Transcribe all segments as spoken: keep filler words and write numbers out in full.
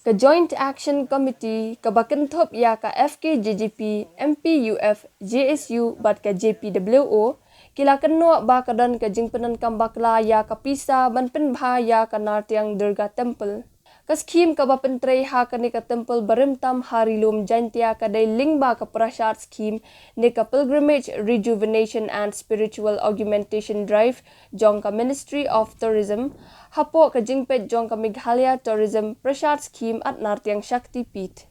Ka Joint Action Committee kaba kynthup ïa ka F K J G P, M P U F, J S U bad ka J P W O ki la kynnoh ba ka don ka jingpyndonkam bakla ïa ka pisa ban pynbha ïa ka Nartiang Durga Temple. Ka skhim kaba pyntrei ha kane ka temple barim tam ha Ri Lum Jaintia ka dei lyngba ka Prashad Scheme ne ka Pilgrimage Rejuvenation and Spiritual Augmentation Drive jong ka Ministry of Tourism, hapoh ka jingpeit jong ka Meghalaya Tourism Prashad Scheme at Nartiang Shakti Pit.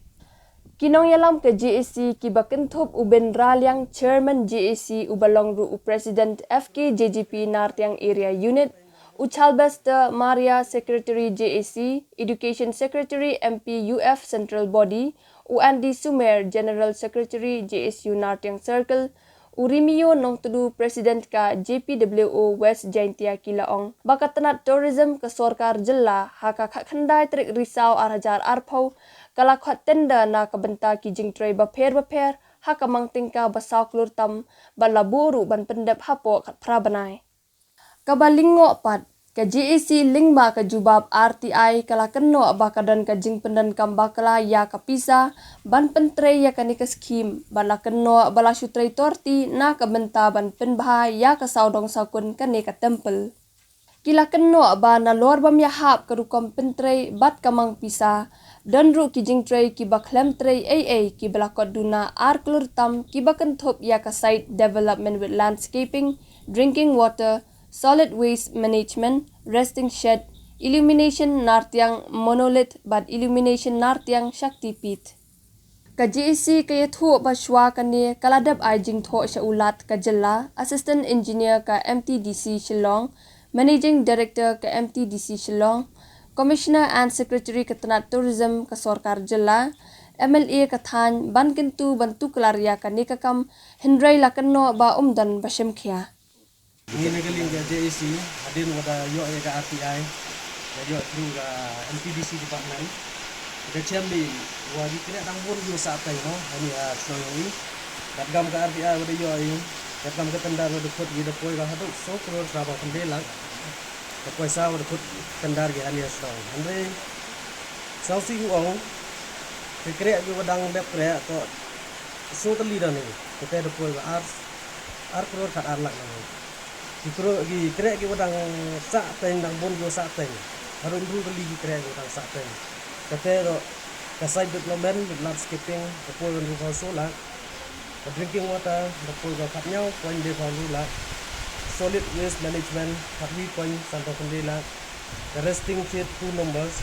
Ki nongïalam ka J A C kiba kynthup u Ben Raliang, Chairman J A C, uba long ruh u President F K J G P Nartiang Area Unit, u Chalbester Maria, Secretary J A C, Education Secretary M P U F Central Body, u Andy Sumer, General Secretary J S U Nartiang Circle, u Rimio Nongtdu, President ka J P W O West Jaintia, ki la ong ba ka tnat tourism ka sorkar jylla ha ka khatkhyndai tarik Risaw ar hajar arphew ka la khot tender na ka bynta ki jingtrei bapher bapher ha ka mang tyngka ba saw klur tam bad la buh ruh ban pyndep hapoh khatphra bnai. Kaba lyngngoh pat, ka J A C lyngba ka jubab R T I ka la kynnoh ba ka don ka jingpyndonkam bakla ïa ka pisa ban pyntrei ïa kane ka skhim bad la kynnoh ba la shu trei torti na ka bynta ban pynbha ïa ka sawdong sawkun kane ka temple. Ki la kynnoh ba nalor bym ïahap ka rukom pyntrei bad ka mang pisa, don ruh ki jingtrei kiba khlem trei ei ei kiba la kot duna ar klur tam kiba kynthup ïa ka site development with landscaping, drinking water, solid waste management, resting shed, illumination Nartiang monolith bad illumination Nartiang Shakti Pit. Ka J A C ka ïathuh ba shuwa kane ka la dep ai jingthoh sha u Lat ka jylla, Assistant Engineer ka M T D C Shillong, Managing Director ka M T D C Shillong, Commissioner and Secretary ka tnat tourism ka sorkar jylla, M L A ka thaiñ ban kyntu ban tuklar ïa kane ka kam, hynrei la kynnoh ba ym don ba shim khia. Ngi na ka liang ka J A C, hadien wa da ïoh ïa ka R T I, da ïoh through ka M T D C department. Da chem bha wa ki kreh dang bun ki wa sah teng mo, hani a shnong yong i. Kat kam ka R T I wa da ïoh i, kat kam ka tender wa da khot i da poi ka haduh saw klur phra phew khyndai lak. Da poi sa wa da khot tender ki hani a shnong. Hynrei sngewsih u ong, ki kreh ki wa dang dep kreh, to sngewtylli da ni. Kata da poi ka ar, ar klur khat ar lak na ni. Ki kreh, ki kreh ki wa dang sah teng, dang bun ki wa sah teng. Harum ru tylli ki kreh ki wa dang sah teng. Kata da ka site development with landscaping, ka poi ka hynriew phew saw lak. Ka drinking water, da poi ka khatñiew point dei phew hynriew lak. Solid waste management, khatwi point san phew khyndai lak. Ka resting shed two numbers,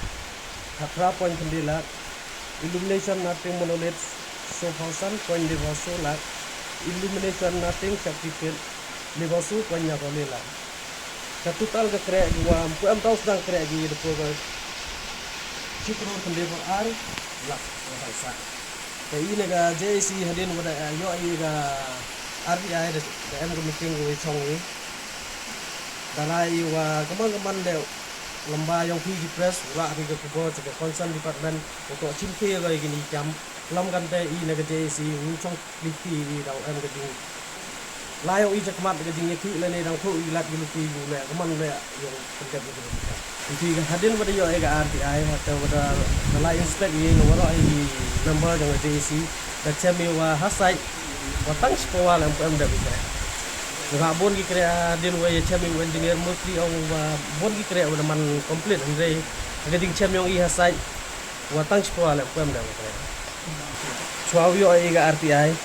khatphra point khyndai lak. Illumination Nartiang monolith, saw phew san point dei phew saw lak. Illumination Nartiang Shakti Pit, dei phew saw point ñiaw phew lai lak. Ka total ka kreh ki wa ym pu em tau sdang kreh ki da poi ka shi klur khyndai phew ar lak wa dang sah. Te i na ka J A C hadien wa da, eh, ïoh i ka R T I da, da em ka meeting wa i chong i. Da lai i wa ka man ka man de lamba yong phi ki press, wa ri ka khubor sha ka concern department, wa to chim phi ka i kini kam, lam kan te i na ka J A C, ngi chong phi i da em ka jing. La ïoh i chakhmat ka jingïathuh lane dang thuh i lad ki luti u leh ka man u leh ïoh pynjah u leh. Ïa ki hadien wa da ïoh i ka R T I, hata wa da la inspect i na waroh i member jong ka J A C, da chem i wa ha site wa tang shiphew wa leh ym pu em dep i kreh. Nga bun ki kreh hadien wa ïa chem i u engineer mostly ong wa bun ki kreh wa da man complete hynrei ha ka jingchem yong i ha site wa tang shiphew wa leh ym pu em dep i kreh. Shuwa u ïoh i ka R T I.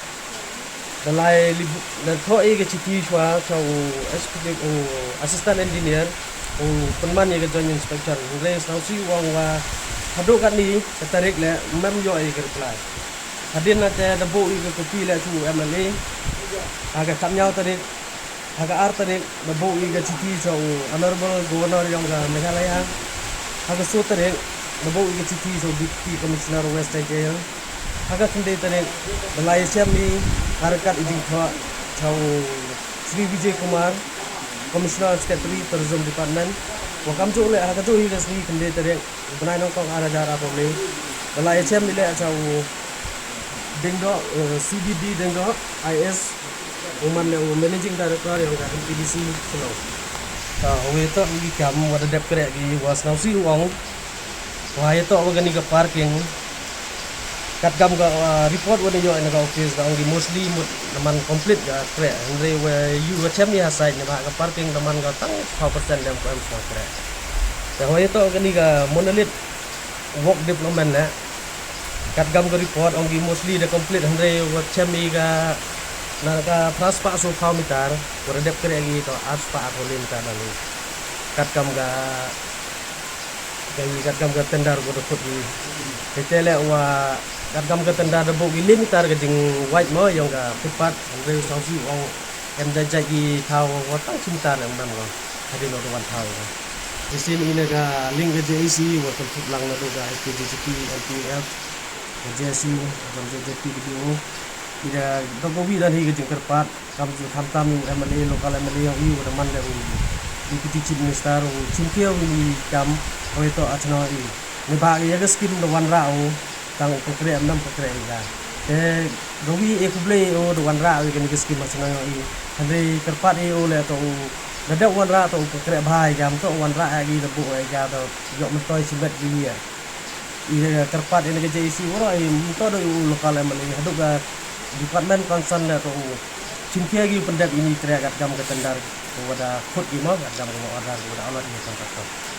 Da lai li, da thoh i ka chithi shuwa sha u executive, u assistant engineer, u pynman i ka joint inspection. Hynrei sngewsih u ong wa haduh katni ka tarik leh ym em ïoh i ka reply. Hadien nangta da buh i ka copy leh sha u M L A. Ha ka khatñiew tarik, ha ka ar tarik, da buh i ka chithi sha u Honorable Governor yong ka Meghalaya. Ha ka saw tarik, da buh i ka chithi sha u Deputy Commissioner West Jaintia Hills. Ha ka khyndai tarik, da la ïa chem i ha ryngkat i jingthoh sha u Shri Vijay Kumar, Commissioner Secretary Tourism Department. Wa kamjooh leh ha kajuh hi ka sngi khyndai tarik, bnai nyngkong ar hajar arphew lai. Da la ïa chem i leh sha u Diengdoh, eh, C B D Diengdoh, I A S, u man leh u Managing Director yong ka M T D C Shillong. Ta, uwei toh u ki kam wa da dep kreh ki wa sngewsih u ong. Wa ïa to wa kani ka parking. Kat kam ka, uh, report wa da ïoh na ka office ka ong ki mostly mut naman complete ka kreh. Hynrei wa ïoh wa chem ïa ha site ne ba ka parking naman ka tang four percent dem ko em sa kreh. Te wa ïa to wa kani ka Monolith Walk Development ne. Kat kam ka report ong ki mostly da complete hynrei wa chem ïa ka na ka phra spah so phaw meter. Wa da dep kreh ki to ar spah ko lane meter da ni. Kat kam ka Ka i kat kam ka tender ko da khut i. Ka te le wa kat kam ka tender da bok i lim tar ka jing wait mo yong ka footpath. Hynrei sa si ong em da jai i thaw wa tang chim tar em nam ko. Hadi lo da wan thaw ka. Isin i na ka link ka J A C wa kan foot lang na do ka K J G P, L P F, ka J S U, ka J P W. I da da ko wi dan hi ka jing kyrpad. Kam ju khamtam u M L A, local M L A yong i u da man da u Deputy Chief Minister u chim kiew i kam hoi to a chno i. Ni ba ya ka skim da wan ra u tang u pekre am nam pekre i ga. Te da wi e kuble u da wan ra u kani ka skim a chno yong i. Hynrei kyrpad i u le to u da dep wan ra to u pekre bha i ga, to wan ra i ga da bu i ga da yok mentoi chimbet i ya. I da kyrpad i na ka J A C u ro i to da u local M L A haduk ka department concern le to u chim kiew i u pyndep i ni tre kat kam ka tender ko wa da khut i mo kat kam ko wa order ko wa da alot i contractor.